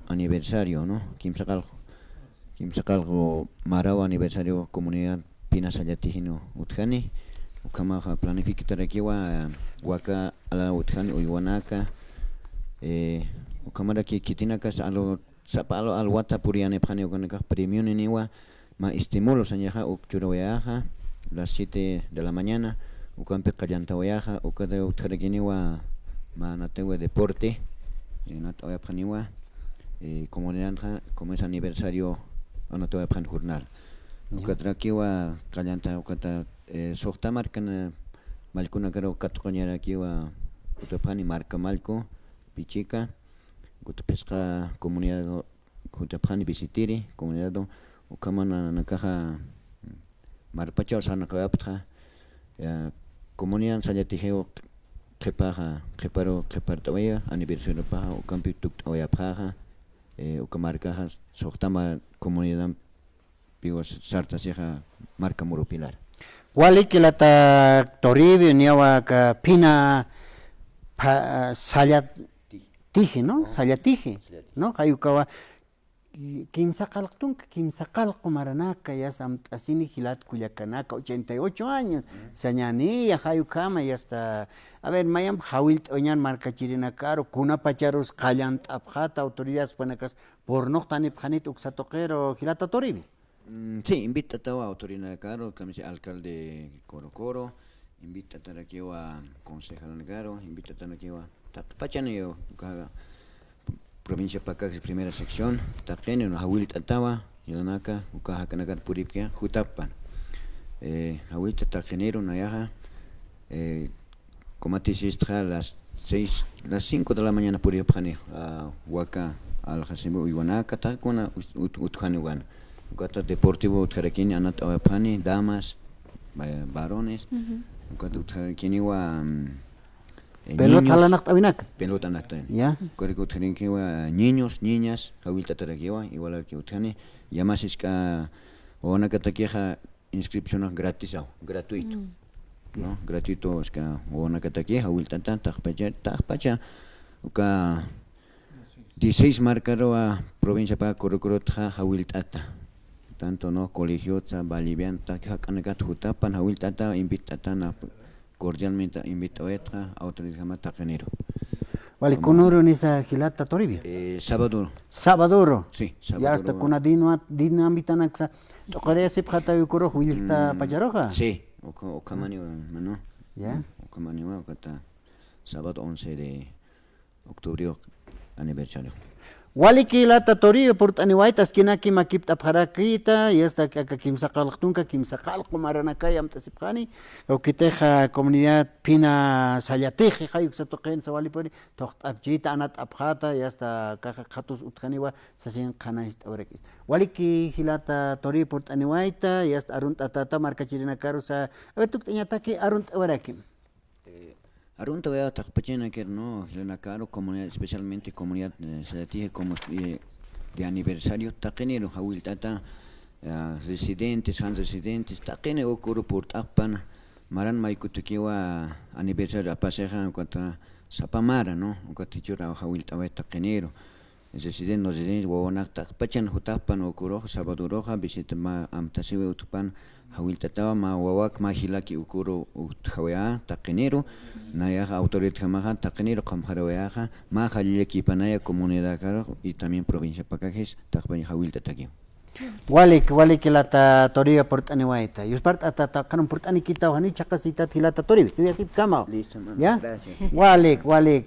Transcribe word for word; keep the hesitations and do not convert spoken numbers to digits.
aniversario, ¿no? Kimsa qallqu, kimsa qallqu maraw aniversario comunidad Pina Sallatiji utjani, ukhamaxa planificatarakiwa, waka ala utjani uywanaka, eh, ukhamaraki khitinakas alu, sapa alu, alwata puriyanipxani ukanakax premioniniwa, mä estímulo sañaxa uk churawayaxa, las siete de la mañana, ukampi qallantawayaxa, ukata utjarakiniwa mä anatawa deporte, eh, anatawayapxaniwa, eh, comunidadxa, como es aniversario, anatawayapxan jornal. Ya. Ukatrakiwa qallanta, ukata, eh, suxta markan, eh, mallkunakaru katuqañarakiwa, utapxani marka mallku, Pichica, ukat phisqa comunidad jutapxani Visitiri, comunidad, ukhaman nanakaxa marpachaw sarnaqawayapxta, ya, comunidad Sallatijiw qhipaxa, qhiparu qhipart'awayi, aniversariopaxa, ukampi tukt'awayapxaxa, eh, uka markaxa, suxta comunidad piwa sartasixa marka murupilara. Walik jilata Toribio, niyawa aka Pina pha-, Sallatiji, ¿no? Sallatiji, ¿no? Jay ukawa kimsa qallqu tunka, kimsa qallqu maranaka, ya amt'asini jilat kullakanaka, ochenta y ocho años, sañaniya, jay ukhama, ya está. A ver, mayamp jawillt'awayañan markachirinakaru, kunapacharus qallant'apxata, autoridades jupanakax purnuqtanipxanit uksa tuqiru, jilata Toribio. Mm, sí, invit'atawa autoridadnakaru, kamsi alcalde Corocoro, invit'atarakiwa concejalnakaru, invit'atarakiwa taqpachani uka provincia Pacajes primera sección, taqini jawillt'atawa, jilanaka, uka jakanakar puripki, jutapan. Eh, jawillt'a taqiniru nayaxa, eh, Comatisistxa las seis, las cinco de la mañana puriyapxani, ah, waka, aljasimi uywanaka, taqkuna ut-, ut-, utjani ukan. Ukata deportivo utjarakini, anat'awayapxani, damas, eh, varones, ukata utjarakiniwa, mm, eh, pelota niños, jalanaqt'awinaka. Pelota anaqt'awin. Ya. Ukaraki utjarakiniwa niños, niñas, jawillt'atarakiwa, igualaraki utjani, yamasiska, wawanakatakixa, inscripción gratis aw, gratuito. ¿No? Gratuito, es que, wawanakataki, jawillt'ata, taqpacha, taqpacha, uka dieciséis markaruwa provincia Pacajes Corocorotxa jawillt'ata. Tanto, ¿no? Colegiotsa, boliviano, taqi jak'anakat jutapan, jawillt'ata, invit'ata, na, cordialmente invit'awaytxa, autoridadjama taqiniru. Wali, kunürunisa jilata Toribio. Eh, sábado. Sábadoro. Sí, sábado. Ya hasta kuna dino, dino ambitanaksa. T'uqiriyasipxata ukarux, williqta pacharuxa. Sí, uka, ukhamaniwa, mano. Ya. Ukhamaniwa, ukata sábado once de octubre aniversario. Walik jilata Toribio, purt'aniwayta, askinaki makipt'apxarakita, y hasta aka kimsa qallqu tunka, kimsa qallqu maranakay amt'asipxani, ukitixa comunidad Pina Sallatiji, jay uksa tuqinsa walipuni, thuqt'apchita, anat'apxata, y hasta akaxa qhatus utjaniwa, sasin qhanañcht'awarakista. Walik jilata Toribio purt'aniwayta, y hasta arunt'atata markachirinakarusa, a ver, tukt'añataki, arunt'awaraki. Eh, arunt'awayä taqpachanakir, ¿no? Jilanakaru comunidad, especialmente comunidad, eh, Sallatiji, como, eh, de aniversario, taqiniru, jawillt'ata, ah, residentes, jan residentes, taqini ukuru purt'aqpan, maran maykutikiwa aniversario apasixa, ukata sapa mara, ¿no? Ukatichur jawillt'away taqiniru. Residente, no residente, wawanak taqpachan jutapxpan ukurux, sábadoruxa, visita mä amtasiwi utjpan, jawillt'atawa, mä wawak, mä jilaki ukuru utjawayä, taqiniru, nayaxa autoridadjamaxa, taqiniru qhumjarawayäxa, mä jallallakïpanaya comunidadkarux, y también provincia Pacajes, taqpañ jawillt'atakiw. Walik, walik jilata Toribio purt'aniwayta. Yuspart'atata, qhanun purt'anikitaw, janiw chhaqasitat jilata Toribio. Tuyasipkamaw. Listo, hermano. ¿Ya? Gracias. Walik, walik.